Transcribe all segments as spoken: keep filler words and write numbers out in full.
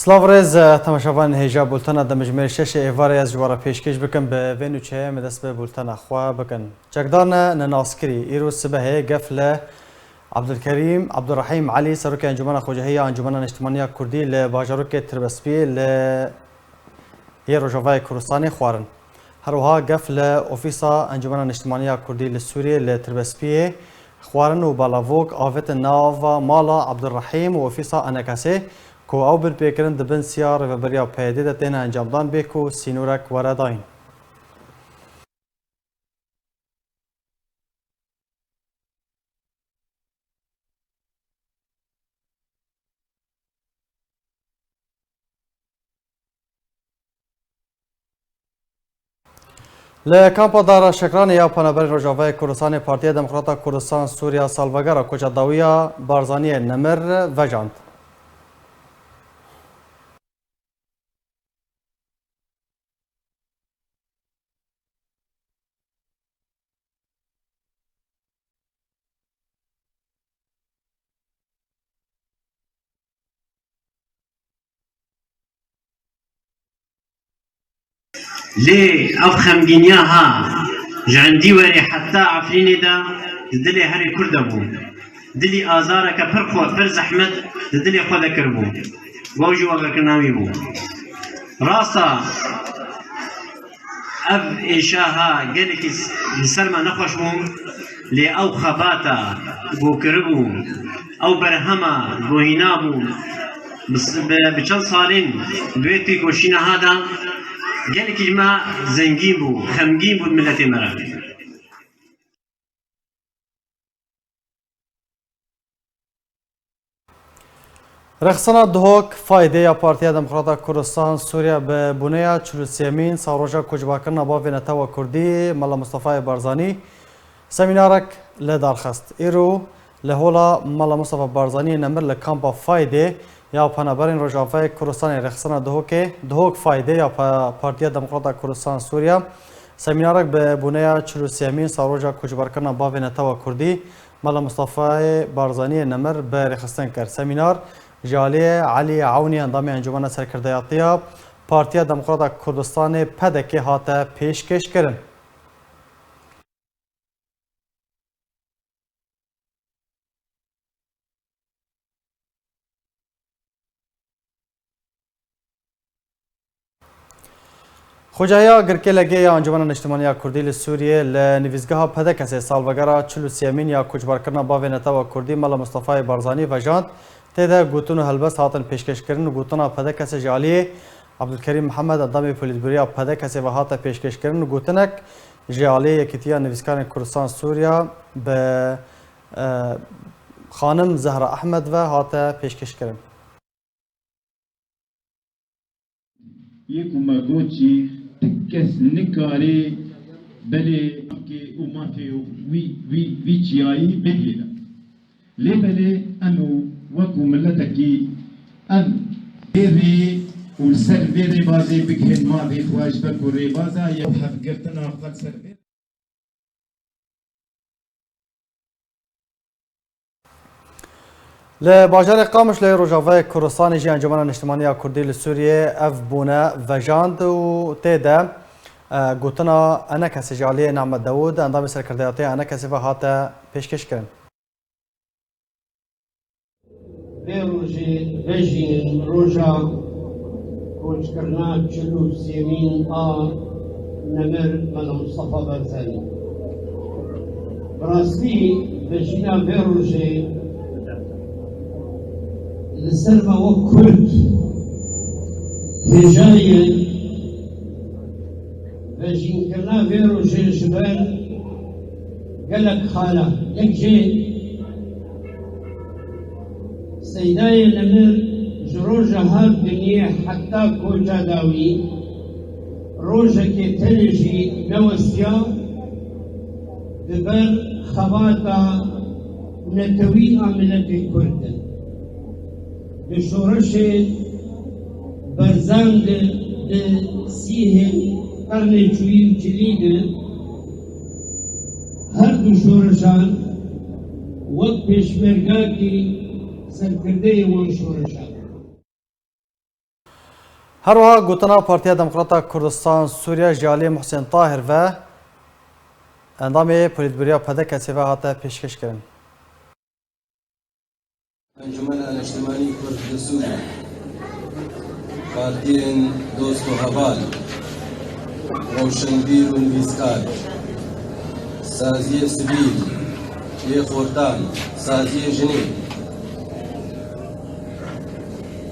Silav rêz, e, temaşevanên hêja bultena demjimêr şeşê êvarê ez ji we re pêşkêş bikim. Bi vê nûçeyê em ê dest bi bultena xwe bikin. Çekdarine nenaskirî, îro sibehê gef li Abdulkerîm Abdurrahîm Elî, Serokê Encûmena Xwecihî ya Encûmena Niştimanî ya Kurdî li bajarokê Tirbespiyê li yê Rojavayê Kurdistanê xwarin. Her wiha gef li Ofîsa Encûmena Niştimanî ya Kurdî li Sûriyê li Tirbespiyê xwarin û balavok avêtin nava mala Abdurrahîm û Ofîsa Enekesê ku ew binpêkirin di bin siya rêveberiya P Y D'ê de têne encamdan bê ku sînorek were dayîn. Li kampa Dara Şekranê ya Penaberên Rojavayê Kurdistanê Partiya Demokrata Kurdistan Sûriya salvegera koça dawî ya Barzaniyê Nemir vejand. Lê ev xemgîniya ha ji endî werê heta Efrînê de di dilê herê Kurd de bû. Dilî azareke pir xwe, pir zehmet di dilê xwe de kiribû. Got jî wekirina wî bû. Rasta ev êşa ha gelekî s-, li ser me nexweş bû, lê ew xebata ku kiribû, ew berhema ku hîna bû, bi s-, bi, bi çend salên bi wê têkoşîna ha de gelekî ji me zengîn bû, xemgîn bû miletê me re. Rexsana Duhok Faydê ya Partiya Demokrata Kurdistan Sûriye bi boneya çil û sêyemîn salroja koçberkirina bavê netewa Kurdî Mela Mustafayê Barzanî semînarek li dar xist. Îro li hola Mela Mustafa Barzanî Nemir li kampa Faydê ya Penaberên Rojavayê Kurdistanê rexsana Duhokê, Duhok Faydê ya Pa-, Partiya Demokrata Kurdistan Sûriye semînarek bi boneya çil û sêyemîn salroja koçberkirina bavê netewa Kurdî Mela Mustafayê Barzaniyê Nemir bi rêxistin kir. Semînar ji aliyê Elî Ewnî endamê Encûmena Serkirdeyatiya Partiya Demokrata Kurdistanê P D K hate pêşkêşkirin. Xwecihîya Girkê Legê ya Encûmena Niştimanî ya Kurdî li Sûriyê li nivîsgeha P D K S'ê salvegera çil û sêyemîn ya koçberkirina bavê netewa Kurdî Mela Mustafayê Barzanî vejand. Tê de gotin û helbest hatin pêşkêşkirin û gotina P D K S'ê ji aliyê Abdulkerîm Mihemed endamê polîtbûroya P D K S'ê ve hate pêşkêşkirin û gotinek ji aliyê Yekîtiya Nivîskarên Kurdistan Sûriya bi, e, xanim Zehra Ehmed ve hate pêşkêşkirin. Yê ku me got jî, tu kes nikarê belê haqê û mafê wî, wî, wî çiyayî bigihîne. Lê belê em û wekû miletekî em vê rê û li ser vê rêbazê bigihên mafê xwe ji ber ku rêbaza ye û hevgirtina xwe li ser vê Li bajarê Qamişlo yê Rojavayê Kurdistanê jî Encûmena Niştimanî ya Kurdî li Sûriyê ev bûne vejand û tê de, e, gotina Enekesê ji aliyê Nehmet Dawûd, endamê serkirdeyatiya Enekesê ve hate pêşkêşkirin. Vê rojê vejînin roja koçkirina çil û sêmîn a Nemir Mela Mustafa Barzanî. Bi rastî vejîna vê rojê li ser me wek Kurd hêja ye. Vejînkirina vê rojê ji ber gelek xala, yek jê Seydayê Nemir ji roja hat dinyê heta koça dawî rojekê tenê jî newestiya, di ber xebata netewî a miletê Kurd de. Di şoreşê Barzan de di sîhên qernê çûyî û çilî de her du şoreşan wek pêşmergakî serkirdeyê wan şoreşan. Her wiha gotina Partiya Demokrata Kurdistan Sûriye ji aliyê Muhsên Tahir ve, endamê Polîtbûroya P D K S ve hate pêşkêşkirin. Encumena Niştimanî Kurd li Sûriye, partiyên dost û heval, rewşenbîr û nivîskar, saziyê sivîl, yê xortan, saziyê jinê,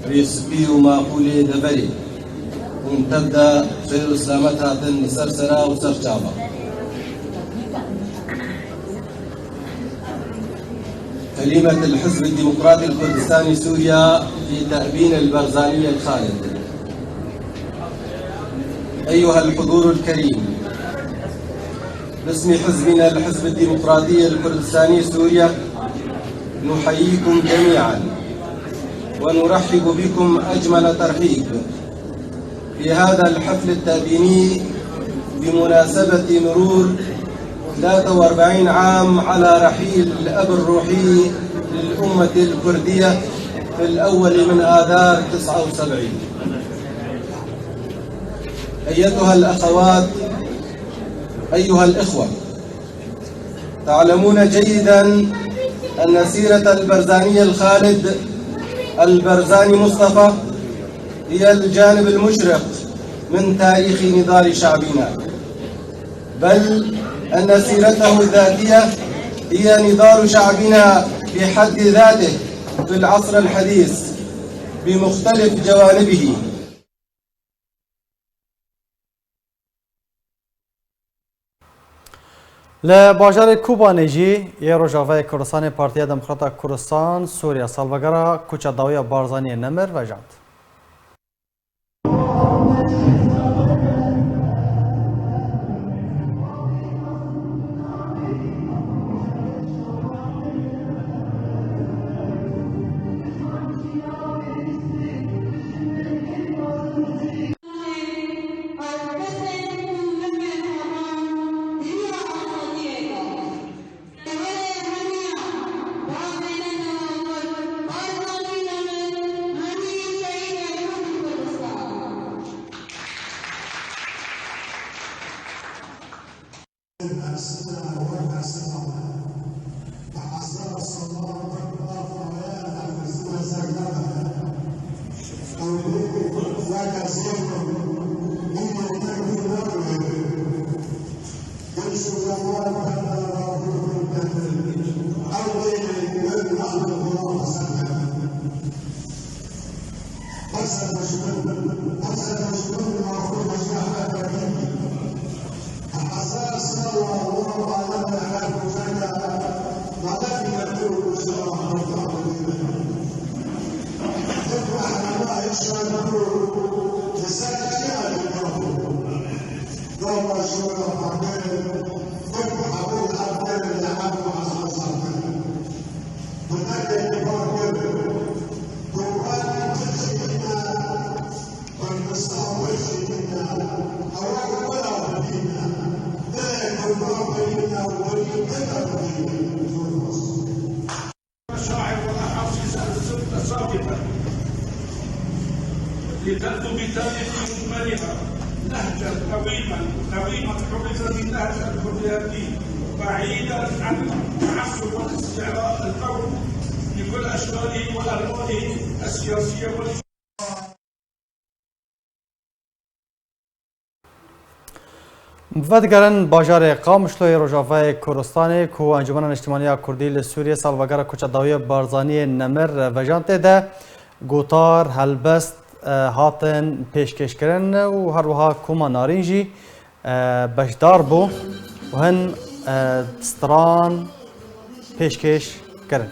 rêspî û maqûlê deverê, hûn tev de xêr û selamet hatin li ser sera û ser çava. كلمة الحزب الديمقراطي الكردستاني سوريا في تأبين البرزاني الخالد. أيها الحضور الكريم، باسم حزبنا الحزب الديمقراطي الكردستاني سوريا نحييكم جميعا ونرحب بكم أجمل ترحيب في هذا الحفل التأبيني بمناسبة مرور ثلاثة وأربعين عام على رحيل الأب الروحي للأمة الكردية في الأول من آذار تسعة وسبعين. أيتها الأخوات، أيها الإخوة، تعلمون جيدا أن سيرة البرزاني الخالد البرزاني مصطفى هي الجانب المشرق من تاريخ نضال شعبنا، بل أن سيرته الذاتية هي نضال شعبنا في حد ذاته في العصر الحديث بمختلف جوانبه. Li bajarê Kobanê jî yê Rojavayê Kurdistanê Partiya Demokrata Kurdistan Sûriye salvegera Kuça Dawî ya Barzaniyê Nemir vejand. مشاعر وأحاسيس السلطة السابقة لتبدو بتاريخ مجملها نهجا قويما، قويما حرز بالنهج الحرياتي، بعيدا عن تعصب والاستعراء القومي بكل أشكاله وألوانه السياسية والاجتماعية. Vedigerin bajarê Qamişloyê Rojavayê Kurdistanê ku Encûmena Niştimanî ya Kurdî li Sûriyê salvegera Kuça Dawî ya Barzaniyê Nemir vejand, tê de gotar, helbest, e, hatin pêşkêşkirin û her wiha Koma Narîn jî, e, beşdar bû û hin, e, stran pêşkêş kirin.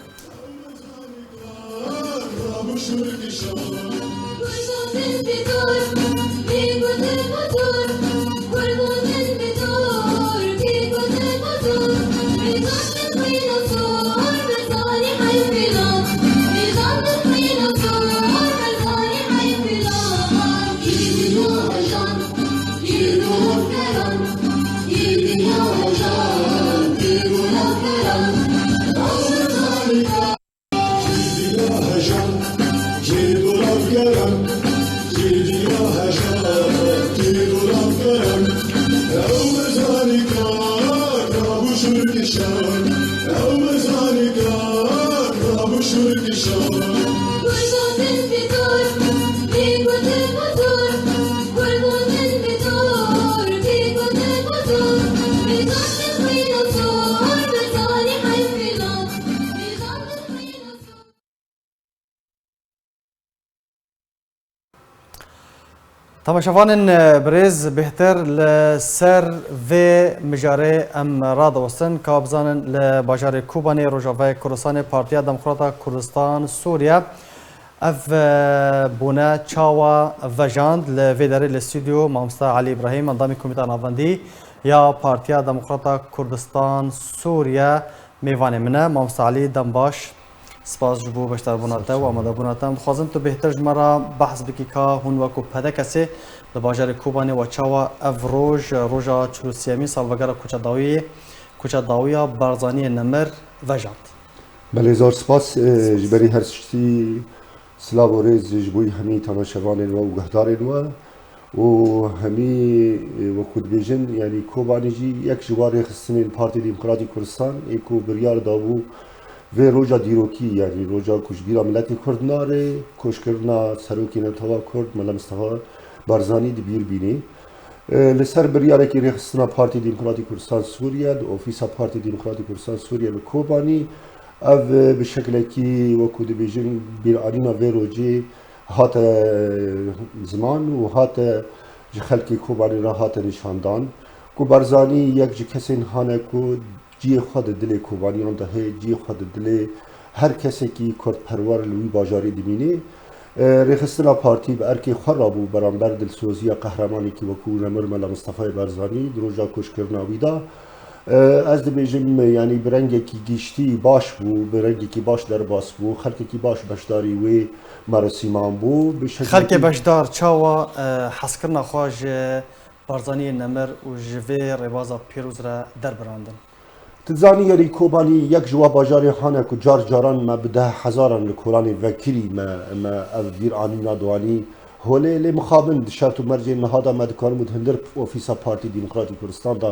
Temaşevanên, e, birêz, bêhtir li ser vê mijarê em radiwestin, ka bizanin li bajarê Kobanê Rojavayê Kurdistanê Partiya Demokrata Kurdistan Sûriye ev, e, bûne çawa vejand. Li vê derê li stûdyo mamosta Elî Îbrahîm, endamê Komîta Navendî ya Partiya Demokrata Kurdistan Sûriye, mêvanê min e. Mamosta Elî, dem baş. Spas ji bo beşdarbûna te û amadebûna te. Em dixwazin tu bêhtir ji me re behs bikî ka hûn wekû P D K S'ê li bajarê Kobanê we çawa ev roj, roja çil û sêyemîn salvegera Kuçe Dawiyê, Kuçe Dawiya Barzaniyê Nemir vejand. Belê, zor spas, e, ji berî her tiştî silav û rêz ji bo hemî temaşevanên we û guhdarên we. û hemî, e, wekû dibêjin, yanî Kobanî jî yek ji wan rêxistinên Partî Demokratî Kurdistan ê ku biryar dabû vê roja dîrokî, yanî roja ku ji bîra miletê Kurd nare, koçkirina serokê netewa Kurd, Mela Mistefa Barzanî di bîr bînî. E, li ser biryarekî rêxistina Partî Demokratî Kurdistan Sûriye, di ofîsa Partî Demokratî Kurdistan Sûriye li Kobanî, ev, e, bi şeklekî wekû dibêjin bîranîna vê rojê hate ziman û hate ji xelkê Kobanê re hate nîşandan ku Barzanî yek ji kesên hane ku cihê xwe di dilê Kobaniyan de heye, cihê xwe di dilê her kesekî kurdperwer li wî bajarî dimîne. E, rêxistina partî bi erkê xwe rabû beramber dilsoziya qehremanekî wekû Nemir Mela Mistefayê Barzanî di roja koçkirina wî de. E, ez dibêjim, yanî bi rengekî giştî baş bû, bi rengekî baş derbas bû, xelkekî baş beşdarî wê merasîman bû. Bi şeklekî Xelkê beşdar çawa, e, hezkirina xwe ji Barzaniyê Nemir û ji vê rêbaza pîroz re derbirandin? Tu dizanî, yanî Kobanî yek ji wa bajarê hane ku car caran me bi deh hezaran li kolanê vekirî me, me ev bîranîna diwanî holê, lê mixabin di şert û mercên niha de me dikaribû di hundir ofîsa Partî Demokratî Kurdistan de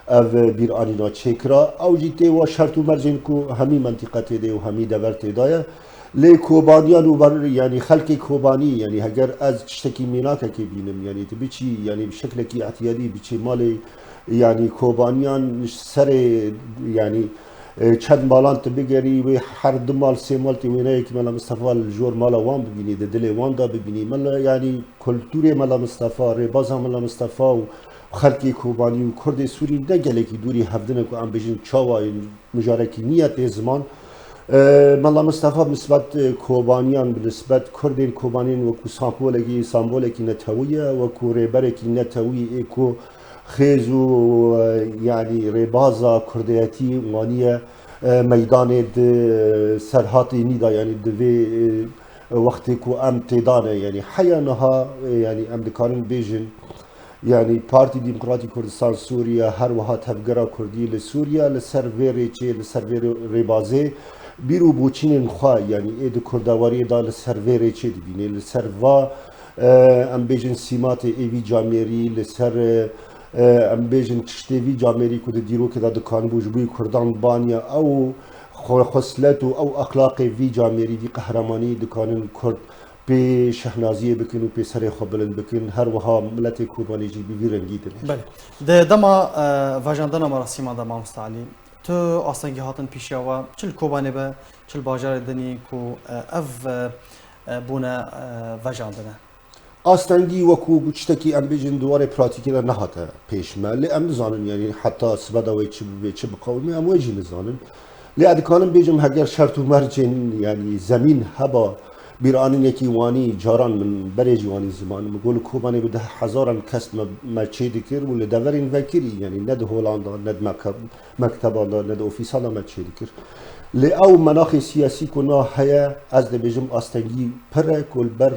ev bîranîna çêkira. Ew jî tê wa şert û mercên ku hemî mentîqe tê de ye û hemî dever tê de ye. Lê Kobaniyan û ber-, yanî xelkê Kobanî, yanî heger ez tiştekî mînakekê bînim, yanî tu biçî, yanî bi şeklekî îhtiyadî biçî malê, yanî Kobaniyan serê, yanî, e, çend malan tu bigerî, wê her du mal, sê mal tê wêneyekî Mela Mistefa li jor mala wan bibînî, di dilê wan de bibînî. Mela, yanî kulturê Mela Mistefa, rêbaza Mela Mistefa û xelkê Kobanî û Kurdê Sûrî ne gelekî dûrî hevdin e ku em bêjin çawa mijarekî niye tê ziman. E, Mela Mistefa bi nisbet, e, Kobaniyan, bi nisbet Kurdên Kobanî wekû sembolekî, sembolekî netewî ye, wekû rêberekî netewî ê ku xêz û, e, yanî rêbaza kurdiyetî waniye, e, meydanê di serhatê nî de, yanî di vê, e, wextê ku em tê de ne, yanî heya niha, e, yanî em dikarin bêjin, yanî Partî Demokratî Kurdistan Sûriye, her wiha Tevgera Kurdî li Sûriye, li ser vê rêçê, li ser vê rê-, rêbazê bîr û boçînên xwe, yanî ê di kurdewariyê de li ser vê rêçê dibîne, li ser va, e, em bêjin sîmatê ê vî camêrî, li ser, e, e, em bêjin tiştê vî camêrî ku di dîrokê de dikanibû ji bo Kurdan baniya ew xwe-, xislet û ew exlaqê vî camêrî, vî qehremanî dikanin Kurd pê şehnaziyê bikin û pê serê xwe bilind bikin. Her wiha miletê Kobanê jî bi vî rengî dinêr. Belê. Di dema, e, vejandina merasîma de, Mamosta Elî, tu astengî hatin pêşiya we, çi li Kobanê be, çi li bajarê din ku, e, ev, e, e, bûne, e, vejandine? Astengî wekû tiştekî, em bêjin, di warê pratîkê de nehate pêş me. Lê em nizanin, yanî heta sibe de wê çi bibe, çi biqewime, em wê jî nizanin. Lê ez dikanim bêjim, heger şert û mercên, yanî zemîn heba, bîranînekî wanî, caran min berê jî wanî ziman, min got li Kobanê bi deh hezaran kes me, me çê dikir û li deverên vekirî, yanî ne di holanda, ne di meke-, mekteban de, ne di ofîsan de me çê dikir. Lê ew menaxê siyasî ku na heye, ez dibêjim astengî pir e ku li ber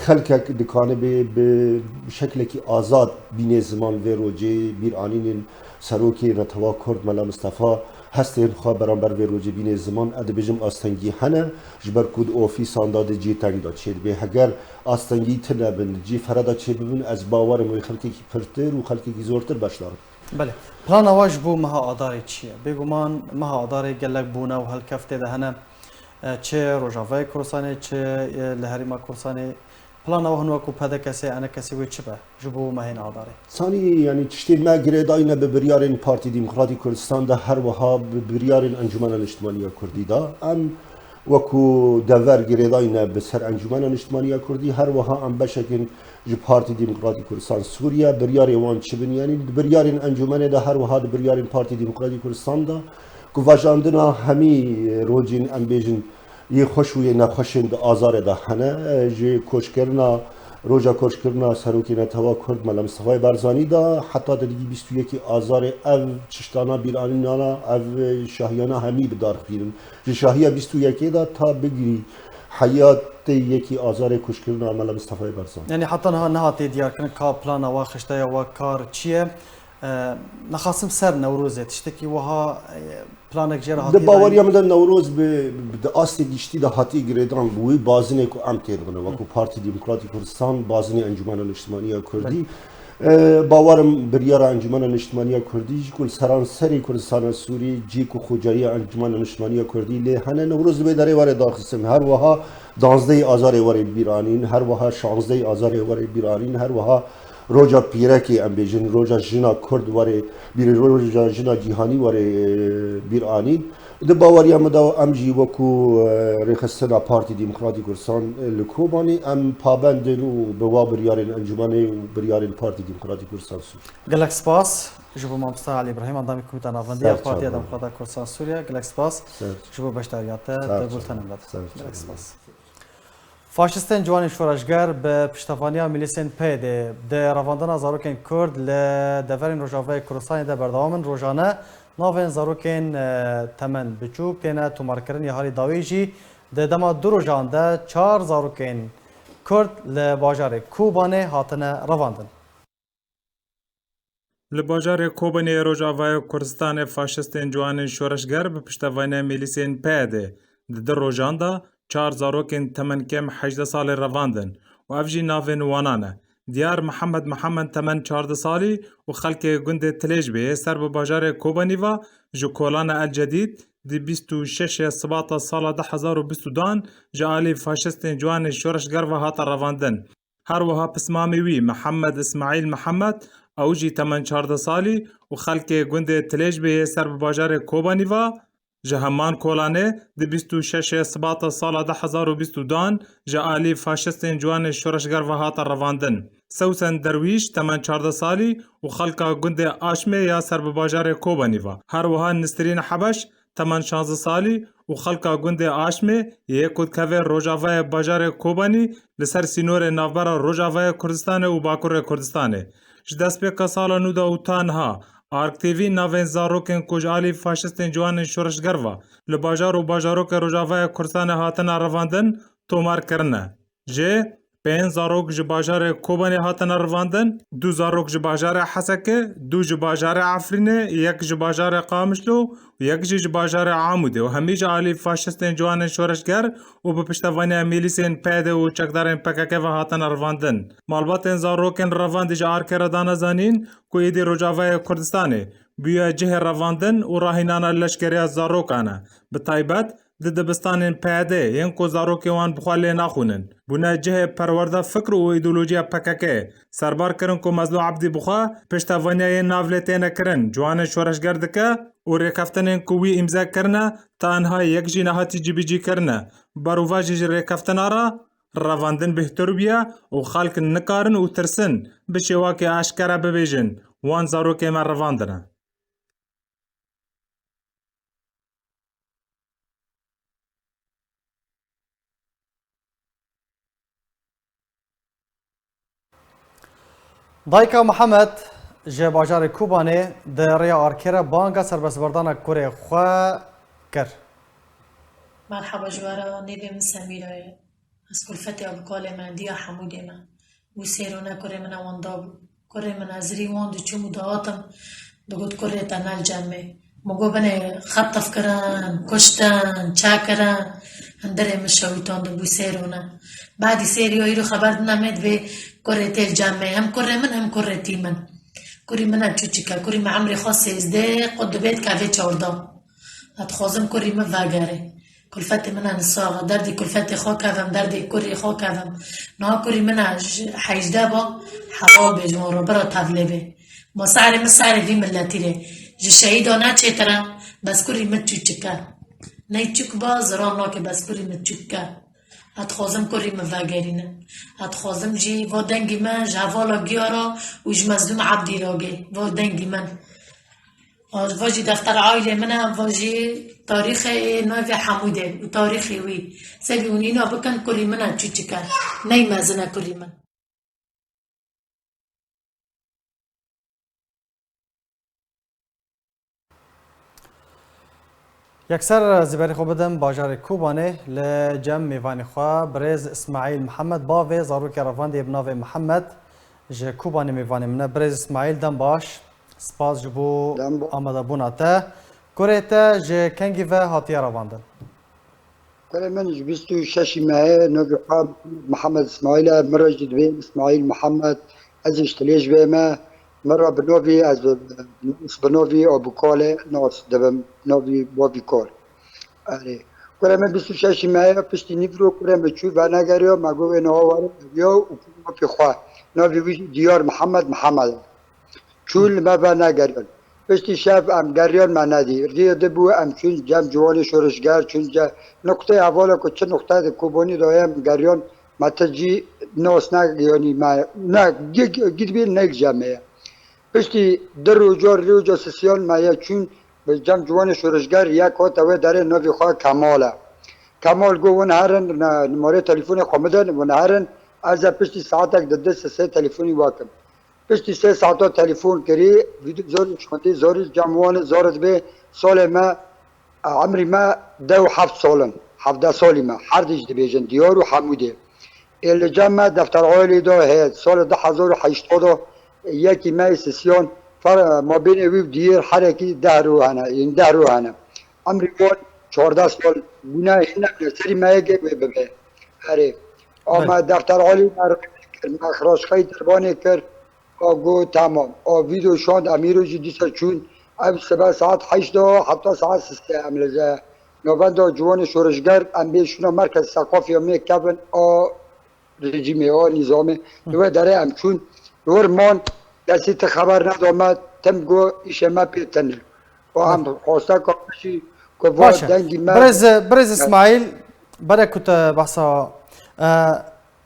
xelkek dikanibe bi şeklekî azad bîne ziman vê rojê, bîranînên serokê netewa Kurd Mela Mistefa hestên xwe beramber vê rojê bîne ziman, ez dibêjim astengî hene, ji ber ku di ofîsan de di cî teng de çêdibe. Heger astengî tune bin, di cî fere de çêbibin, ez bawer im wê xelkekî pirtir û xelkekî zortir beşdar bin. Belê. Plana we ji bo meha Adarê çi ye? Bêguman meha Adarê gelek bûne û helkeft tê de hene. E, çi Rojavayê Kurdistanê, çi, e, li Herêma Kurdistanê. Plana we hûn wekû P D K S'ê, E N K S'ê wê çi be ji bo mehên Adarê? Sanî, yanî tiştê me girêdayî ne bi biryarên Partî Demokratîk Kurdistan de, her wiha bi biryarên Encûmena Niştimanî ya Kurdî de. Em Wekû dever girêdayî ne bi ser Encûmena Niştimaniya Kurdî, her wiha em beşekên ji Partî Demokratîk Kurdistan Sûriye, biryarê wan çi bin, yanî di biryarên encûmenê de her wiha di biryarên Partî Demokratîk Kurdistan de ku vejandina hemî rojên, em bêjin, yê xweş û yê nexweşên di azarê de hene. Ji koçkirina, roja koçkirina Serokê Netewa Kurd Mela Mistefayê Barzanî de heta di digî bîst û yekê azarê ev çiştana bîranînana, ev şahiyana hemî bi dar xînin. Ji şahiya bîst û yekê de ta bigirî heyatê yekê azarê koçkirina Mela Mistefayê Barzanî. Yanî heta niha nehatiye diyarkirin ka plana we xiştaya we kar çi ye? E, nexasim ser Newrozê tiştekî wiha, e, planek jê re hatiye dayîn? Di baweriya min de Newroz bi, bi, di astê giştî de hatiye girêdan bi wî bazinê ku em têdibine, wekû Partî Demokratîk Kurdistan bazinê Encûmena Niştimaniya Kurdî. Belê. E, bawerim biryara Encûmena Niştimaniya Kurdî jî ku li seranserê Kurdistana Sûrî cî ku xwecariya Encûmena Niştimaniya Kurdî lê hene, Newroz li vê derê were daxistin. Her wiha danzdehê azarê were bîranîn, her wiha şanzdehê azarê were bîranîn, her wiha roja pîrekê, em bêjin, roja jina Kurd were bîr, roja jina cîhanî were, e, bîr anîn. Di baweriya min de em jî wekû, e, rêxistina Partî Demokratîk Kurdistan, e, li Kobanê em pabend in û bi wa biryarên encûmenê û biryarên Partî Demokratîk Kurdistan Sûrî. Gelek spas ji bo mamosta Elî Îbrahîm, endamê Komîta Navendiya Partiya Demokrata Kurdistan Sûriye. Gelek spas ji bo beşdariyata te bultena me de. Gelek spas. Faşistên ciwanên şoreşger bi piştevaniya milîsên P Y D'ê di revandina zarokên Kurd li deverên Rojavayê Kurdistanê de berdewam in. Rojane navên zarokên, e, temen biçûk têne tomarkirin. Ya halî dawî jî di dema du rojan de çar zarokên Kurd li bajarê Kobanê hatine revandin. Li bajarê Kobanê yê Rojavayê Kurdistanê faşistên ciwanên şoreşger bi piştevaniya milîsên P Y D'ê di du rojan de çar zarokên temen kêm hejdeh salî revandin û ev jî navên wana ne: Diyar Mihemed Mihemed temen çardeh salî û xelkê gundê Tilêjbê yê ser bi bajarê Kobanî ve ji Kolana El Cedîd di bîst û şeş Sibata sala du hezar û bîst û du an ji alî faşistên ciwanên şoreşger ve hate revandin. Her wiha pismamê wî Mihemed Îsmaîl Mihemed, ew jî temen çardeh salî û xelkê gundê Tilêjbê yê ser bi bajarê Kobanî ve ji heman Kolanê di bîst û şeş Sibata sala du hezar û bîst û du an ji alî faşistên ciwanên şoreşger ve hate revandin. Sewsen Derwîş temen çardeh salî û xelka gundê Aşmê ya ser bi bajarê Kobanî ve. Her wiha Nisrîn Hebeş temen şazdeh salî û xelka gundê Aşmê yê ku dikeve rojavayê bajarê Kobanî li ser sînorê navbera Rojavayê Kurdistanê û Bakurê Kurdistanê. Ji destpêka sala nû de û ta niha Ark T V navên zarokên ku ji alî faşistên ciwanên şoreşger ve li bajar û bajarokê Rojavayê Kurdistanê hatine revandin tomar kirine. Ji pênc zarok ji bajarê Kobanê hatine revandin, du zarok ji bajarê Hesekê, du ji bajarê Efrînê, yek ji bajarê Qamişlo û yek jî ji bajarê Amûdê û hemî ji alî faşistên ciwanên şoreşger û bi piştevaniya milîsên P Y D û çekdarên P K K ve hatine revandin. Malbatên zarokên revandî ji Arkê re dane zanîn ku êdî Rojavayê Kurdistanê bûye cihê revandin û rahînana leşkeriya zarokan e. Bi taybet di dibistanên P Y D yên ku zarokên wan bi xwe lê naxwînin, bûne cihê perwerde fikr û îdeolojiya P K K. Serbar kirin ku Mezlûm Ebdî bi xwe piştevaniya yên nav lê têne kirin, ciwanên şoreşger dike û rêkeftinên ku wî îmze kirine, ta niha yek jî nehatî cîbicî kirine. Berovajî ji rêkeftina re revandin bêhtir bûye û xelk nikarin û tirsin bi şêwakê eşkere bibêjin, wan zarokê me revandine. Dayika Mihemed ji bajarê Kobanê di rêya Arkê re banga serbestberdana kurê xwe kir. Merhaba ji we re, nêvê min Semîra ye. Ez kulfetê Abukalê me, diya Hemûdê me. Bû sêrone kurê min e wenda bû. Kurê min, ez rî wan diçûm û dihatim, digot kurê te ne li cem me. Min got binê xetf kirin, kuştin, çekirin, hundirê min şewitandin, bû sêrone. Badî sêriya îro xeber dine me, divê kurê tê li cem me. Hem kurê min hem kurê tî min. Kurî min e çûçik e, kurî min emrê xwe sêzdeh qut dibê dikeve çardeh. Ez dixwazim kurî min vegere. Kulfetê min e nisax e. Derdê kulfetê xwe kevim, derdê kurê xwe kevim. Niha kurî min e ji hejdeh ba, helal bê ji wan re, bira tevlê bê. Ma serê min serê vî miletî rê. Ji şehîda ne çêtir e, bes kurî min çûçik e. Ney çik ba, zirar nake, bes kurî min çik ke. Ez dixwazim kurî min vegerîne. Ez dixwazim jî va dengî me ji hevala Giyara û ji Mezlûm Ebdî ragê. Va dengî min. Va jî defter aîlê min e, va jî tarîxê navê Hemûdê û tarîxê wî. Sebî hûn îna bikin, kurî min e çûçik e. Ney mezin e kurî min. Yekser ez berê xwe bidim bajarê Kobanê li cem mêvanê xwe, birêz Îsmaîl Mihemed, bavê zarokê revandê bi navê Mihemed, ji Kobanê mêvanê min e. Birêz Îsmaîl, dem baş, spas ji bo Dem ba- amadebûna te. Kurê te ji kengî ve hatiye revandin? Kurê min ji bîst û şeşî mehê, navê xwe Mihemed Îsmaîl e, min re jî dibê Îsmaîl Mihemed, ez jî ji Tilêj bê me, min re bi navî, ez bi, bi navî Abûkalê nas dibim, navî bavî kar. Erê. Kurê min bîst û şeşî mehê, piştî nîvro kurê min çû venegeriya, me got wê niha were eviya û kurê min pê xwe. Navê wî jî Diyar Mihemed Mihemed e. Çûn li me venegeriyan. Piştî şev em geriyan me nedî. Riyê di bû em çûn cem ciwanê şorişger, çûn ce-, nuqteyê hevala ku çi nuqte di Kobanî de ye em geriyan, me ti cî nas ne, yanî me ne, gi-, gi-, gidbî nek cem me ye. Piştî di roja, roja sisiyan me ye çûn bi cem ciwanê şorişger, yek hate wê derê, navê xwe Kemal e. Kemal got, hûn herin, ne-, nimarê telefûnê xwe min din, hûn herin, ez ê piştî saetek di di sisê telefûnî we kim. Piştî sê saeta telefon kirî, vîdyo zor şandî, zor cem wan e, zor dibê, salê me, e, emrî me deh û heft sal in, hevdeh salî me, her dî jî dibêjin, Diyar û Hemûdê. Ê li cem me defter ailî de heye, salê du hezar û heştê de yekî me yê sisiyan, fer-, mabênê wî û Diyêr herekî deh rû hene, yên deh rû hene. Emrî wan çardeh sal bûne, hîn nebûne, serî me yê gê wê bibe. Erê. A Belê. me defter alî me rê kir, me xiraşxeyî derbanê kir. A got, tamam. A vîdeo şand, em îro jî dîsa çûn. Ev sibe saet heşt de heta saet sisê em li ze-, navenda ciwanê şorişger, em bê şûna Merkez Seqafiya me kevin a rejîmê, a nîzamê. Li wê derê em çûn. Li wir man, kesî ti xeber neda me, tim got, îşê me pê tune. Û em Belê. xweste ka jî ku va Baş e. dengî me Birêz, birêz Îsmaîl, berê ku te behsa, e,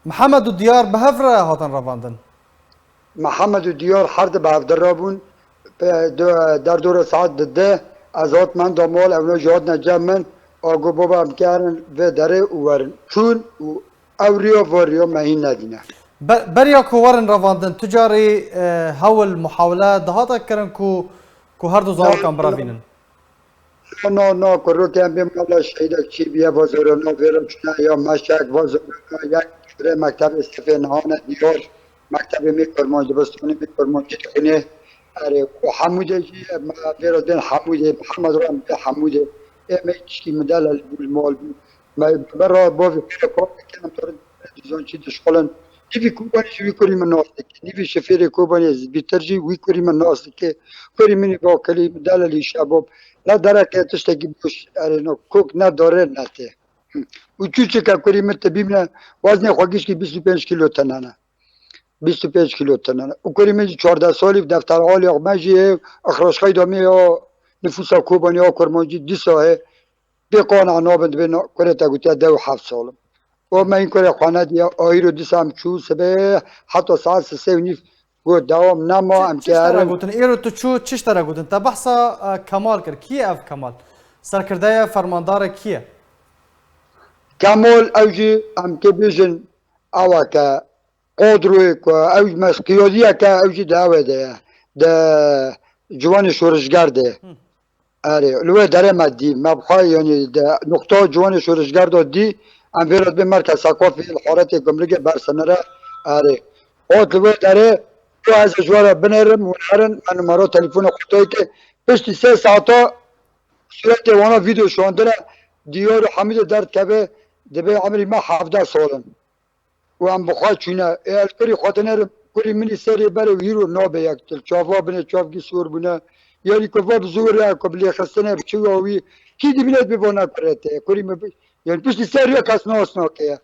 Mihemed û Diyar bi hev re hatin revandin? Mihemed û Diyar her du bi hev de re bûn. Pe-, do-, derdora saet di de ez hat menda mal, ewna jî hatine cem min. A got, baba, em kerin vê derê û werin. Çûn û ew riya, va riya me hîn nedîne. Be-, beriya ku werin revandin, tu carî, e, hewl, muhawele dihate kirin ku, ku her du zarokan birevînin? Na, na, na, kurokê em bê mala şehîdek çî bîye, va zora na, vêra çûna ya meşek, va zora na, ya kurê mektebê sifê nihane Diyar, mektebê me kurmancî, dibistanê me kurmancî dixwîne. Erê, û Hemûdê jî, me vêra dên Hemûdê, Mihemed re em dê Hemûdê. Ê me tişkî min delal bû, li mal bû. Me, me ra bavê pêre kar dikin, em dore dizan çi dişxulin. Nîvî Kobanî jî wî kurî min nas dike. Nîvî şifêrê Kobanî zbîtir jî wî kurî min nas dike. Kurî min î va kilî min delalî şebab. Ne dereke tiştekî boş, erê, no kok, ne dore, ne tê. Û çûçike kurî min tibî min e, waznê xwe gişkî bîst û pênc kîlo tenane. Bîst û pênc kîlo tenane. Û kurî min jî çardeh salî bi defter alî me jî hê, ixraşxeyda me ya nifûsa Kobanî ya kurmancî dîsa hê. Pê qana nabin, dibê na-, kurê te gotiye deh û heft sal im. O me hîn kurê xwe nediye, a îro dîsa em çû sibê heta saet sisê û nîv got dewam nema, em Çi, çi ji te re kerin. gotin? Îro tu çû, çi ji te re gotin? Te behsa, e, Kemal kir. Kî ye ev Kemal? Serkirde ye, fermandar e, kî ye? Kemal ew jî em kê bêjin ew e ke qodroyê ku ew jî mes qiyadiyeke ew jî di ew ê de ye. Di ciwanê şorişger de. Hı. Erê, li wê derê me dî, me bi xwe, yanî di nuqta ciwanê şorişger de dî, em vê re dibê Merkez Seqafî li haretê gumrikê ber sinire, erê. Ot li wê derê, tu ez ji we re binêrim, hûn herin, me numara telefona xwe dayî ke, piştî sê saeta sûretê wana vîdeo şandine, Diyar û Hemîdê derdikeve, dibê emrî me hevdeh sal in. Û em bi xwe çûne. Ê ez kurî xwe dinêrim, kurî min î serê berê wî îro nabe yek til. Çava binê çavkî sor bûne. Yanî ku va bi zor e, ku bi lêxistinê bi çiya wî. Kî dibîne dibê vana kurê te ye. Kurî min bi-, yanî piştî serê kes nas nake ye.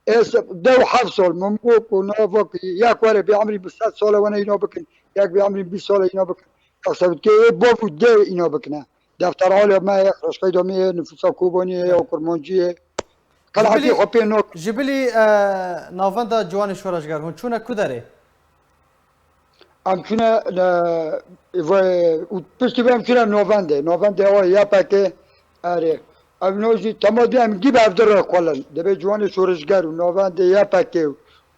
Ê se-, deh û heft sal min got ku nava ku yek were bê emrî bi sed sala wene îna bikin. Yek bê emrî bîst sala îna bikin. Qesewtke ê bav û dê îna bikine. Defteralê me ye, reşqeyda me ye, nifûsa Kobaniyê ye, ya Kurmanciyê. Qelhetî xwe pê nok. Ji bilî, e, navenda ciwanê şoreşger hûn çûne ku derê? Em çûne, e, ve, û piştî vê em çûne navendê. Navendê ew YPG, erê. Ev no jî tema dê em gî bi hev di rê xwelin. Dibê ciwanê şoreşger û navendê YPG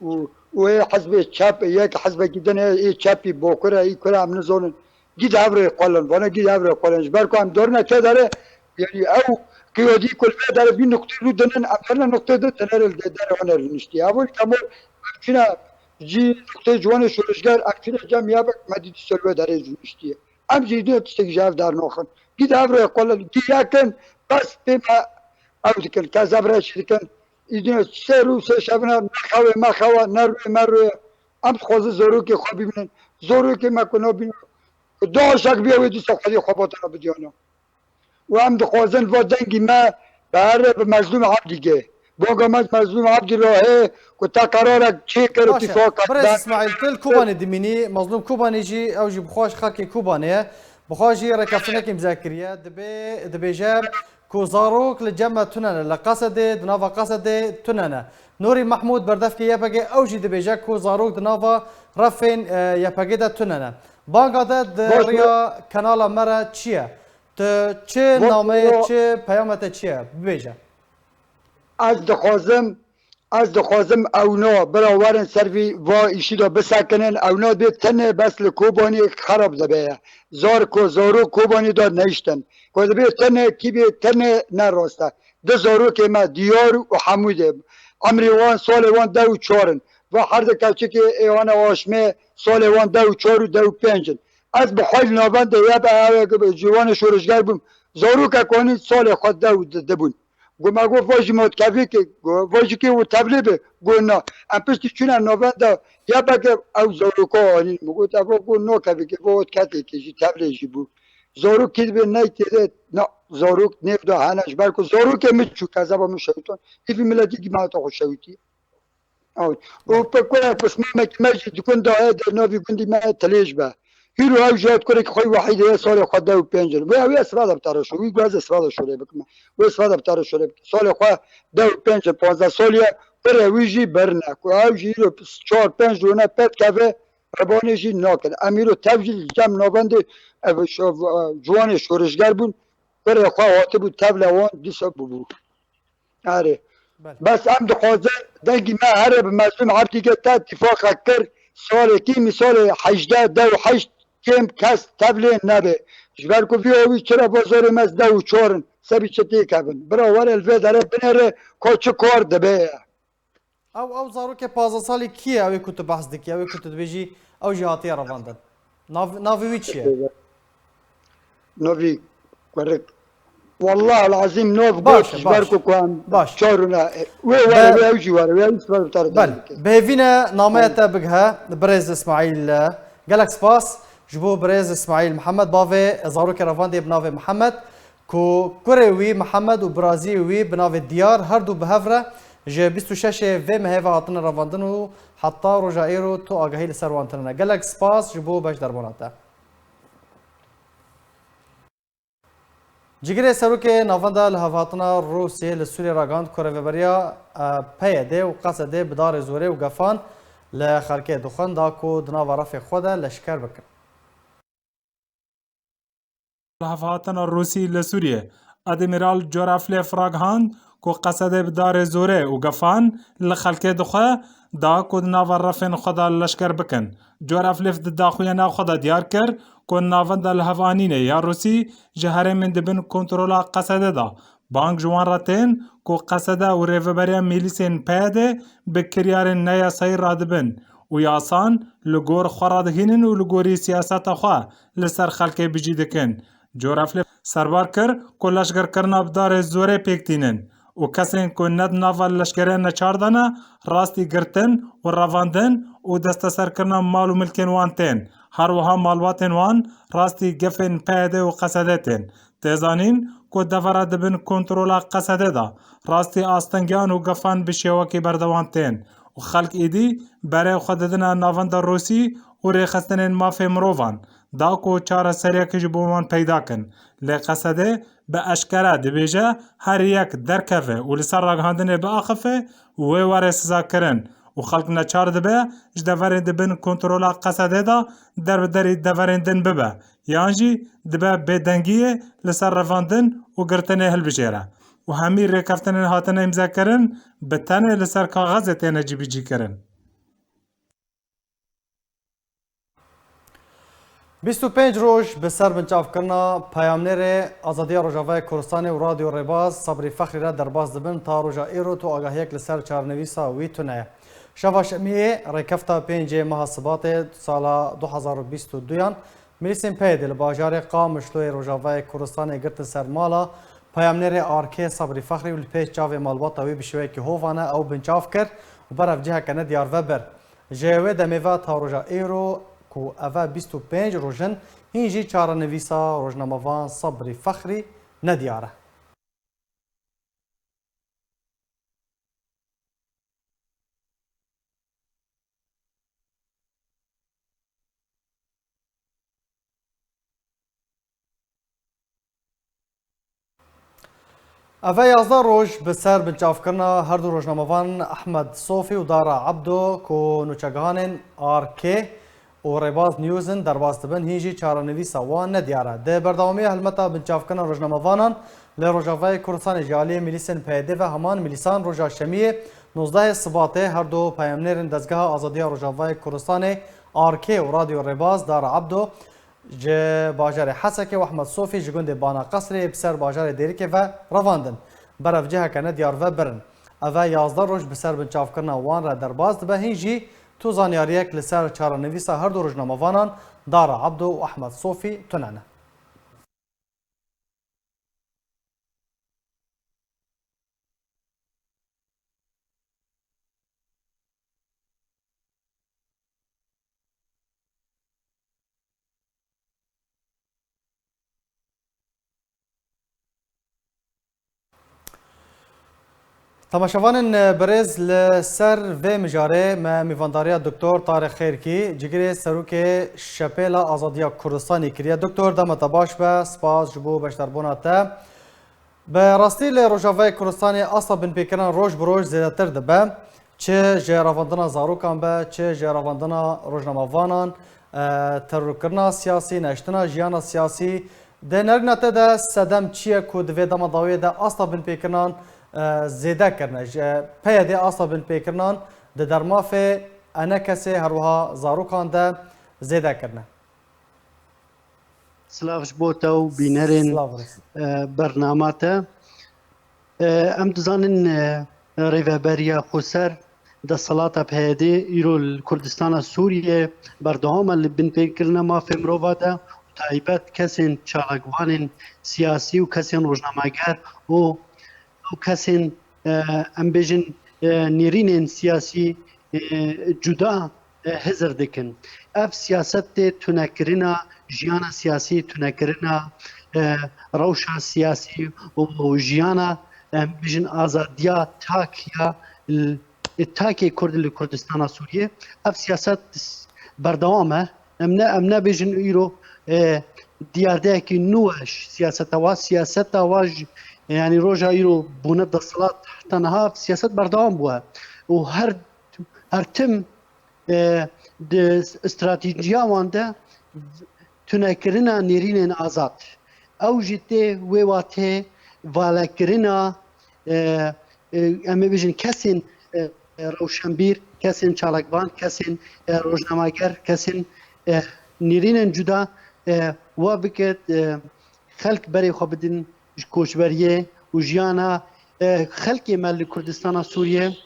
û, û ê hizbê çep, yek hizbekî din heye, ê çepî, bokur e, î kur e, em nizanin. Gî di hev rê xwelin, vana gî di hev rê xwelin. Ji ber ku em dorine kê derê, yanî ew qiyadî ku li vê derê vî nuqtê rû dinin, em derine nuqtê di dinere li derê wan rûniştî. Ev ol kemo em çûne jî nuqtê ciwanê şoreşger, em çûne cem ya bik me dîtî ser vê derê rûniştî. Em jî dê tiştek ji ev dernaxin. Gî di hev rê xwelin, gî yekin, bes pê me ew dikin, kezebreşî dikin. Îdîne sê rû sê şevine ne xewê me xewa, ne rûyê me rûye. Em dixwazin zarokê xwe bibînin. Zarokê me ku nabîne, ku daşek bîye wê dîsa xwedî xwe batana bidiyana. Û em dixwazin va dengî me bi here bi Mezlûm Ebdî gê. Banga me Mezlûm Ebdî ra hê ku te qerarek çêkir û Baş e. Tîfaqek Birêz ben. Îsmaîl, tu li Kobanê dimînî, Mezlûm Kobanê jî, ew jî bi xwe ji xelkê Kobanê ye. Bi xwe jî rêkeftinekê îmze kiriye. Dibê, dibêje ku zarok li cem me tune ne, li Qesedê, di nava Qesedê tune ne. Nûrî Mehmûd, berdevkê YPG, ew jî dibêje ku zarok di nava refên, e, YPG de tune ne. Banga te di Baş e. Riya kanala me re çi ye? Tu çi Baş e. Nameyê, çi peyama te çi ye? Bibêje. Ez dixwazim, ez dixwazim ewna bira werin ser vî va îşî de bisekinin, ewna dê tenê bes li Kobanî xerab dibe ye. Zar ku zarok Kobanî de neyiştin. Ku dibê tenê kî bê tenê ne rast e. Di zarokê me Diyar û Hemûdê. Emrê wan, salê wan deh û çar in. Va her di keçikê ê wana aşmê salê wan deh û çar û deh û pênc in. Ez bi xwe li navendê ye be ew ê ciwanê şoreşger bûm. Zarokek wanî salê xwe deh û di bûn. Got me got vajî motkevikê, got vajî kê û tevlê be. Got na. Em piştî çûne navenda YPG ew zaroka anîn. Min got ev got nokevikê, got ketekê jî tevlê jî bû. Zarok kê dibe neytê de, na zarok nêv da hene ji ber ku zarokê min çû kezeba min şewtan. Hîvî miletî kî me hata xwe şewitî. Ew. Û pe kurek pismamekî me jî di gund de heye di navî gundî me Tilêj be. Hîro ew jî hat kurekî xwe wehîdê ye salê xwe deh û pênc in. Wê ew ê siva de bi te re şo. Wî guheze siva de şorê bikime. Wê siva de bi te re şorê bikime. Salê xwe deh û pênc in, panzdeh salî ye. Kurê wî jî birine. Ku ew jî hîro çar pênc rûne pêt keve. Rebanê jî nakin. Em hîro tev jî li cem navendê ev şo-, ciwanê şoreşger bûn. Kurê xwe hatibû tevle wan dîsa bûbû. Erê. Belê. Bes em dixwazin dengî me here bi Mezlûm Ebdî ke te tîfaqek kir, salê kî mîsalê hejdeh deh û heşt kêm kes tevlê nebe. Ji ber ku vî awî çira bazarê me deh û çar in, sebî çi têkevin. Bira were li vê derê binêre ka çi kar dibe ye. Ew, ew zarokê pazdeh salî kî ye? Ew ê ku tu behs dikî, ew ê ku tu dibêjî, ew jî hatiye revandin. Nav-, navê wî çi ye? Navî kurik. Wallah el azîm nav Baş got e, ji ber baş. Ku ku em Baş. Çar rûne. Wê were, Be- wê ew jî were, wê ew jî were bi te re Bel, dengê. Bi hêvî ne nameya te bigihe, birêz Îsmaîl. Gelek spas ji bo birêz Îsmaîl Mihemed, bavê zarokê revandê bi navê Mihemed, ku kurê wî Mihemed û biraziyê wî bi navê Diyar, her du bi hev re ji bîst û şeş ê vê mehê ve hatine revandin û heta roja îro tu agahî li ser wan tune ne. Gelek spas ji bo beşdarbûna te. Cigirê serokê Navenda Lihevhatina Rûsiyê li Sûriyê ragihand ku rêveberiya, e, P Y D û Qesedê bi darê zorê û gefan li xelkê dixwin da ku di nava refê xwe de leşker bikin. Lihevhatina Rûsî li Sûriyê, Admiral Coraflêf ragihand ku Qesedê bi darê zorê û gefan li xelkê dixwe da ku di nava refên xwe de leşker bikin. Coraflêf di daxuyana xwe de diyar kir ku navenda lihevanînê ya Rûsî ji herêmên di bin kontrola Qesedê de bang ji wan re tên ku Qesede û rêveberiya mîlîsên P Y D bi kiryarên neyasayî radibin û yasan li gor xwe radihînin û li gorî siyaseta xwe li ser xelkê bijî dikin. Coraflêf serbar kir ku leşgerkirina bi darê zorê pêk tînin û kesên ku ne di nava leşkeriya neçar de ne, rastî girtin û revandin û desteserkirina mal û milkên wan tên. Her wiha malbatên wan rastî gefên P Y D û Qesedê tên. Tê zanîn ku devera di bin kontrola Qesedê de rastî astengiyan û gefan bi şêwekî berdewam tên û xelk êdî berê xwe didine navenda Rûsî û rêxistinên mafê mirovan. da ku çareseriyekê ji bo wan peyda kin. Lê Qesedê bi eşkere dibêje, her yek derkeve û li ser ragihandinê biaxife û wê were sizakirin û xelk neçar dibe ji deverên di bin kontrola Qesedê de der bi derî deverên din bibe, yan jî dibe bêdengiyê li ser revandin û girtinê hilbijêre û hemî rêkeftinên hatine îmzekirin bi tenê li ser kaxezê têne cîbicîkirin. Bîst û pênc roj bi ser binçavkirina peyamnêrê Azadiya Rojavayê Kurdistanê û Radyo Rêbaz Sabrî Fexrî re derbas dibin. Ta roja îro tu agahiyek li ser çarenivîsa wî tune ye. Şeva Şemiyê, rêkefta pêncê meha Sibatê sala du hezar û bîst û duyan, milîsên PYDê li bajarê Qamişloyê Rojavayê Kurdistanê girtin ser mala peyamnêrê Arkê Sabrî Fexrî û li pêş çavê malbata wî bi şêweyekî hovane ew binçav kir û berev ciheke nediyar vebir. Ji wê demê ve ta roja îro ku eve bîst û pênc roj in, hîn jî çarenivîsa rojnamevan Sabrî Fexrî nediyar e. Eve yazdeh roj bi ser binçavkirina her du rojnamevan Ehmed Sofî û Dara Ebdo ku nûçegihanên Arkê û Rêbaz News in derbas dibin, hîn jî çarenivîsa wan nediyar e. Di berdewamiya helmeta binçavkirina rojnamevanan li Rojavayê Kurdistanê ji aliyê milîsên PYDê ve heman milîsan roja Şemiyê nozdehê Sibatê her du peyamnêrên Dezgeha Azadiya Rojavayê Kurdistanê, Arkê û Radyo Rêbaz, Dara Ebdo, ji bajarê Hesekê û Ehmed Sofî ji gundê Bana Qesrê yê bi ser bajarê Dêrikê ve revandin, berev ciheke nediyar ve birin. Eve yazdeh roj bi ser binçavkirina wan re derbas dibe, hîn jî tu zanyariyek li ser çarenivîsa her du rojnamevanan, Dara Ebdo û Ehmed Sofî, tune ne. Temaşevanên birêz, li ser vê mijarê me mîvandariya Doktor Tarîk Xêrkî, cigirê serokê Şepêla Azadiya Kurdistanê kiriye. Doktor, dema te baş be, spas ji bo beşdarbûna te. Bi rastî li Rojavayê Kurdistanê asta binpêkirin roj bi roj zêdetir dibe. Çi ji revandina zarokan be, çi ji revandina rojnamevanan, e, terorkirina siyasî, neştina jiyana siyasî. Di nerîna te de sedem çi ye ku di vê dema dawiyê de asta binpêkirinan, e, zêde kirine? Ji PYDê asta binpêkirinan di dermafê ENKSê her wiha zarokan de zêde kirine? Silav ji bo te û bînerên, Silav û rêz. E, bernama te. E, em dizanin, e, Rêveberiya Xweser, desthilata PYDê îro li Kurdistana Sûriyê berdewam e li binpêkirina mafê mirova de û taybet kesên çalakvanên siyasî û kesên rojnameger û ew kesên, e, em bêjin, e, nêrînên siyasî, e, cuda, e, hizir dikin. Ev siyasetê tunekirina jiyana siyasî, tunekirina, e, rewşa siyasî û jiyana, em bêjin, azadiya tak ya, e, takê Kurd li Kurdistana Sûriyê. Ev siyaset berdewam e. Em ne, em nebêjin îro, e, diyardeyekî nû e ji siyaseta wa. Siyaseta wa ji, yanî roja îro bûne desthilat heta niha siyaset berdewam bûye. Û her, her tim, e, di stratejiya wan de tunekirina nêrînên azad. Ew jî tê wê watê valekirina, e, e, em ê bêjin kesên, e, e, rewşenbîr, kesên çalakvan, kesên, e, rojnameger, kesên, e, nêrînên cuda, e, wa bike, e, xelk berê xwe bidin ji koçberiyê û jiyana, e, xelkê me li Kurdistana Sûriyê,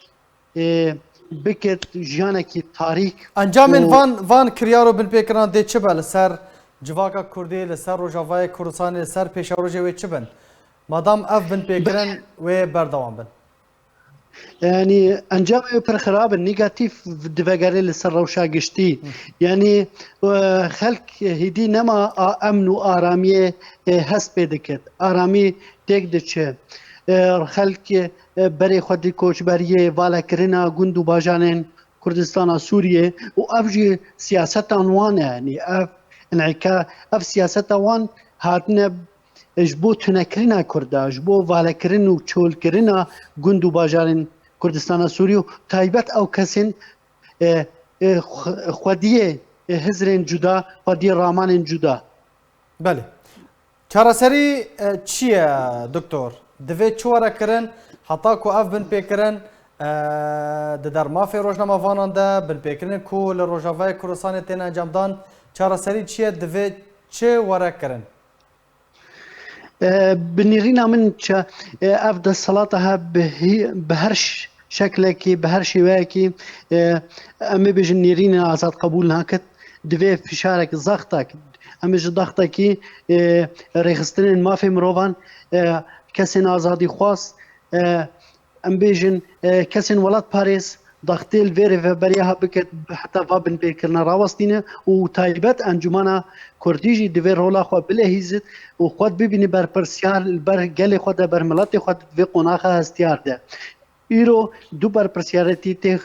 e, bike jiyanekî tarîk. Encamên û van, van kiryar û binpêkiran dê çi be li ser civaka Kurdî, li ser Rojavayê Kurdistanê, li ser pêşerojê wê çi bin? Madam ev binpêkirin wê berdewam bin. Yanî encamê wê pir xirab in, negatîf divegere li ser rewşa giştî. Hı. Yanî, e, xelk hêdî nema a emn û aramiyê, e, hest pê dikit. Aramî têk diçe. E, xelk, e, berê xwe di koçberiyê, valekirina gund û bajanên Kurdistana Sûriyê û ev jî siyasetan wan e. Yanî ev, Enîka ev siyaseta wan hatine ji bo tunekirina Kurda, ji bo valekirin û çolkirina gund û bajarên Kurdistana Sûrî û taybet ew kesên, e, e, xwe-, xwediyê, e, hizrên cuda, xwediyê ramanên cuda. Belê. Çareserî, e, çi ye, doktor? Divê çi were kirin heta ku ev binpêkirin, e, di dermafê rojnamevanan de, binpêkirin ku li Rojavayê Kurdistanê tên encamdan, çareserî çi ye, divê çi were kirin? E, bi nêrîna min çi, e, ev desthilata he bi hî-, bi her ş-, şeklekî, bi her şêweyekî, e, em ê bêjin nêrînên azad qebûl nakit. Divê fişarek, zextek, em ê ji zextekî, e, rêxistinên mafê mirovan, e, kesên azadîxwaz, e, em bêjin, e, kesên welatparêz, zextê li vê rêveberiya ha bike, heta va binpêkirina rawestîne û taybet Encûmena Kurdî jî divê rola xwe bilehîzit û xwe bibîne berpirsiyar li ber gelê xwe de, ber miletê xwe de, di vê qonaxa hestiyar de. Îro du berpirsiyarêtî tê,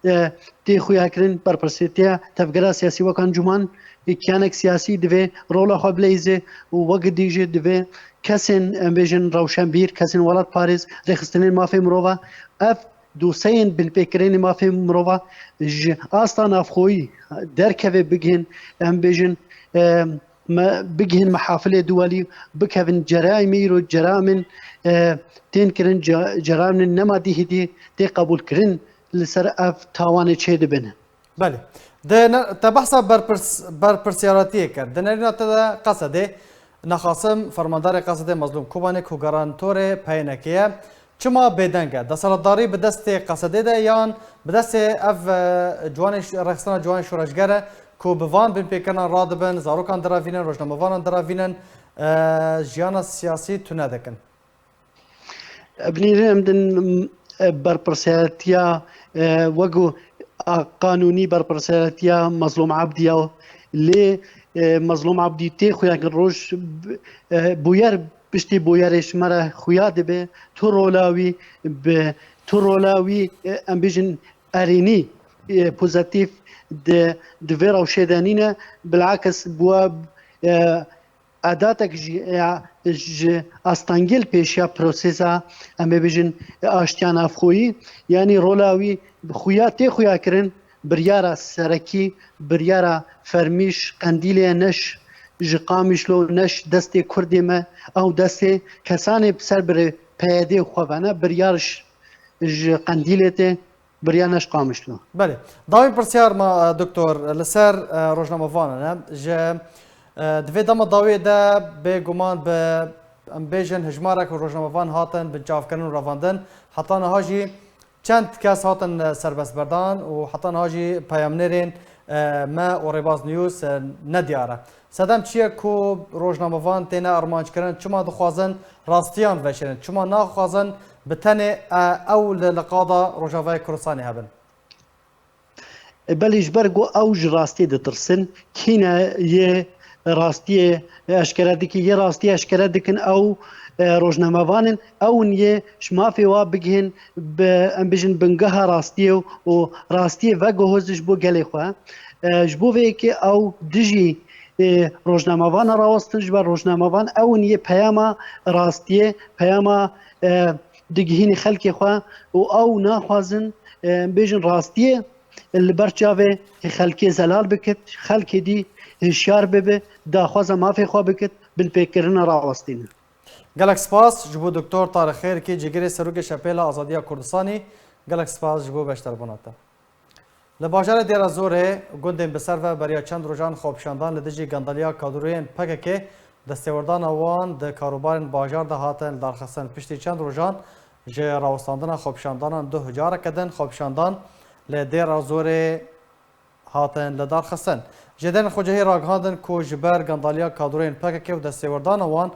e, tê xuyakirin, berpirsiyaretiya tevgera siyasî wek encûman, kiyanek siyasî divê rola xwe bileyze û wek dî jî divê kesên, em bêjin, rewşenbîr, kesên welatparêz, rêxistinên mafê mirova, ev doseyên binpêkirinê mafê mirova ji asta navxweyî derkeve, bigihin, em bêjin, e, me, bigihin mehafilê duwelî, bikevin cerayê me îro cerayên, e, tên kirin, ce-, cerayên nema dî hêdî tê qebûlkirin li ser ev tawanê çêdibin. Belê. Di ne-, te behsa berpirs-, berpirsiyariyê kir. Di nerîna te de Qesedê, Nexasim, fermandarê Qesedê Mezlûm Kobanê ku garantorê P Y N'ê ye, çima bêdeng e? Desthilatdarî bi destê Qesedê de yan bi destê ev, e, ciwanê ş-, rêxistina ciwanê şoreşger e ku bi van binpêkirinan radibin, zarokan direvînin, rojnamevanan direvînin, e, jiyana siyasî tune dikin? Binêrin em din, e, berpirsiyaretiya, e, wek a qanûnî berpirsiyaretiya Mezlûm Ebdî ya. Lê, e, Mezlûm Ebdî tê xuya roj, e, bûyer, piştî bûyerê ji me re xuya dibe, tu rola wî, bi tu rola wî, e, em bêjin erênî, e, pozîtîf di, di vê rewşê de nîne, bilakis bûye, e, edatek jî ya ji astengê li pêşiya prosesa, em ê bêjin, aştiya navxweyî, yanî rola wî xuya tê xuya kirin, biryara serekî, biryara fermî ji Qendîlê ye, ne ji Qamişlo, ne ji destê Kurdê me, ew destê kesanê bi ser birê P Y D'ê xwe ve ne, biryar ji, ji Qendîlê tê. Biriya neşqamiştin. Belê. Dawîn pirsyar ma, e, doktor, li ser, e, rojnamevanan e. Ji, e, di vê dema dawiyê de bêguman bi, em bêjin, hejmarek rojnamevan hatin binçavkirin û revandin. Heta niha jî çend kes hatin, e, serbestberdan û heta niha jî peyamnêrên, e, me û Rêbaz News, e, nediyar e. Sedem çi ye ku rojnamevan têne armanckirin? Çima dixwazin rastiyan veşêrin? Çima naxwazin bi tenê, e, ew li, li qada Rojavayê Kurdistanê hebin? E, belê, ji ber ku ew ji rastiyê ditirsin, kî ne yê rastiyê eşkere dike, yê rastiyê eşkere dikin ew, e, rojnamevan in, ew in yê ji mafê wa bigihên bi, em bêjin, bingeha rastiyê û rastiyê veguhozin ji bo gelê xwe. E, ji bo vê yekê ew dijî, e, rojnamevan rawestin, ji ber rojnamevan ew in yê peyama rastiyê, peyama, e, digihînê xelkê xwe û ew naxwazin, e, em bêjin, rastiyê li ber çavê xelkê zelal bikit, xelkê dî hişyar bibe, daxwaza mafê xwe bikit, binpêkirina rawestîne. Gelek spas ji bo Doktor Tarîk Xêrikî, cîgirê Serokê Şepêla Azadiya Kurdistanî. Gelek spas ji bo beşdarbûna te. Li bajarê Dêra Zorê gundên bi ser ve beriya çend rojan xwepişandan li dijî gandaliya kadroyên P K K, destêwerdana wan di karûbarên bajar de hatin lidarxistin. Piştî çend rojan ji rawestandina xwepişandanan duh careke din xwepişandan li Dêra Zorê hatin lidarxistin. Jêderên xwecihî ragihandin ku ji ber gandaliya kadroyên P K K û destêwerdana wan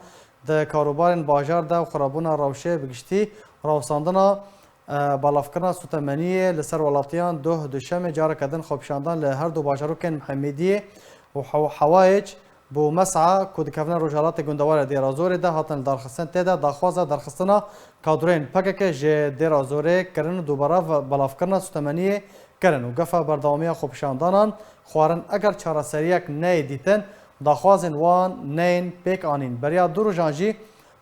di karûbarên bajar de û xirabûna rewşê bi giştî, rawestandina, e, belavkirina sotemeniyê li ser welatiyan duh duşemê careke din xwepişandan li her du bajarokên Mihemediyê û Hew-, Hewayêc, Bo Mes'a ku dikevine rojhilatê gundewarê Dêra Zorê de hatin lidarxistin. Tê de daxwaza derxistina kadroyên P K K ji Dêra Zorê kirin û dubare ve-, belavkirina sotemeniyê kirin û gefa berdewamiya xwepişandanan xwarin eger çareseriyek neyê dîtin Daxwazên wan neyên pêk anîn. Beriya du rojan jî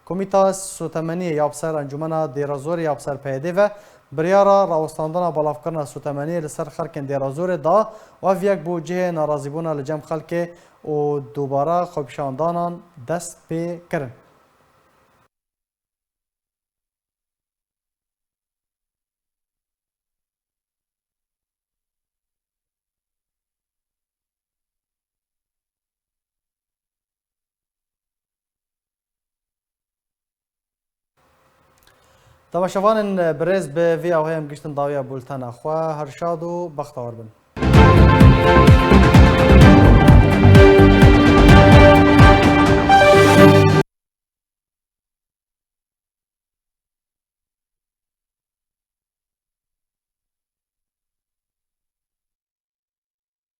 Komîta Sotemeniyê ya bi ser Encûmena Dêrazorê ya bi ser P Y D ve biryara rawestandina belavkirina sotemeniyê li ser xelkên Dêrazorê da û ev yek bû cihê narazîbûna li cem xelkê û dubare xwepîşandanan dest pê kirin. Temaşevanên birêz, bi vî awayê em giştin dawiya bultena xwe. Her şad û bextewar bin.